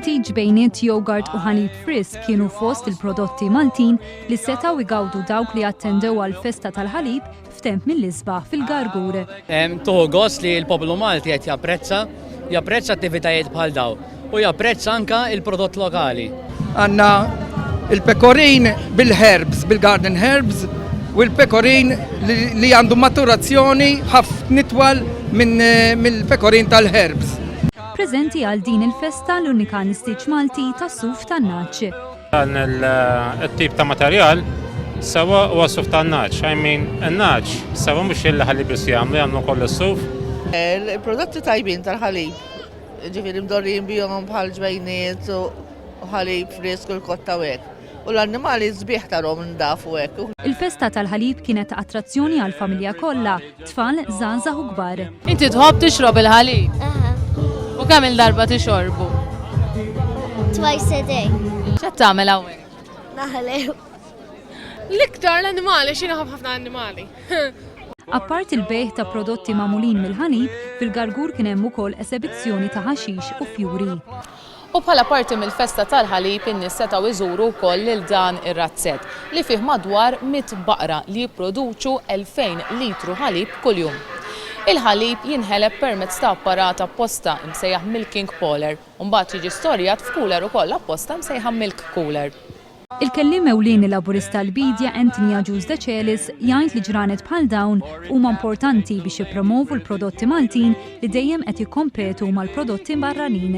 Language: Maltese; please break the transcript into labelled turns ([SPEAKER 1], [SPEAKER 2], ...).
[SPEAKER 1] Limonati, ġbejniet, jogurt u ħalib frisk kienu fost il-prodotti Maltin li setgħu jgawdu dawk li attendew għall-festa tal-ħalib f'temp mill-isbaħ fil-Gargur.
[SPEAKER 2] Tuħu gost li l-poplu Malti qed japprezza, japprezza attivitajiet bħal daw u japprezza anka il-prodott lokali.
[SPEAKER 3] Għandna il-pekorin bil-herbs, bil-garden herbs, u l-pekorin li għandu maturazzjoni ħafna itwal minn mill-pekorin tal-herbs.
[SPEAKER 1] Preżenti għal din il-festa l-unika nistiġ Malti tas-suf tan-nagħaġ.
[SPEAKER 4] Dan il-tip ta' materjal sewa huwa suf tan-nagħaġ. I mean, in-nagħaġ sewa mhux il-ħalib biss jagħmlu, jagħmlu wkoll is-suf.
[SPEAKER 5] Il-prodotti tajbin tal-ħalib, ġifieri mdorrijin bihom bħal ġbejniet u ħalib frisk u l-kotta u hekk. U l-annimali sbieħ tarhom ndaf u hekk.
[SPEAKER 1] Il-festa tal-ħalib kienet attrazzjoni għall-familja kollha, tfal, żgħażagħ u kbar.
[SPEAKER 6] Inti tħobb tixrob il-ħalib? U kemm il-darba tixorbu?
[SPEAKER 7] Twice a day.
[SPEAKER 6] X'qed tagħmel hawnhekk?
[SPEAKER 7] Naħleb.
[SPEAKER 8] L-iktar l-annimali, xi naħobb ħafna annimali.
[SPEAKER 1] Apparti l-bejgħ ta' prodotti magħmulin mill-ħalib, fil-Gargur kien hemm ukoll esebizzjoni ta' ħaxix u fjuri.
[SPEAKER 6] U bħala parti mill-festa tal-ħalib in-nies setgħu jżuru wkoll lil dan ir-razzett, li fih madwar mitt baqra li jipproduċu 2,000 litru ħalib kuljum. Il-ħalib jinħeleb permezz ta' apparat apposta imsejjaħ milking parlour u mbagħad jiġi storjat f'cooler ukoll apposta msejħa milk cooler.
[SPEAKER 1] Il-kelliem ewlieni Laburista għall-Biedja Anthony Agius Decelis jgħid li ġranet bħal dawn huma importanti biex jippromovu l-prodotti Maltin li dejjem qed jikkompetu mal-prodotti barranin.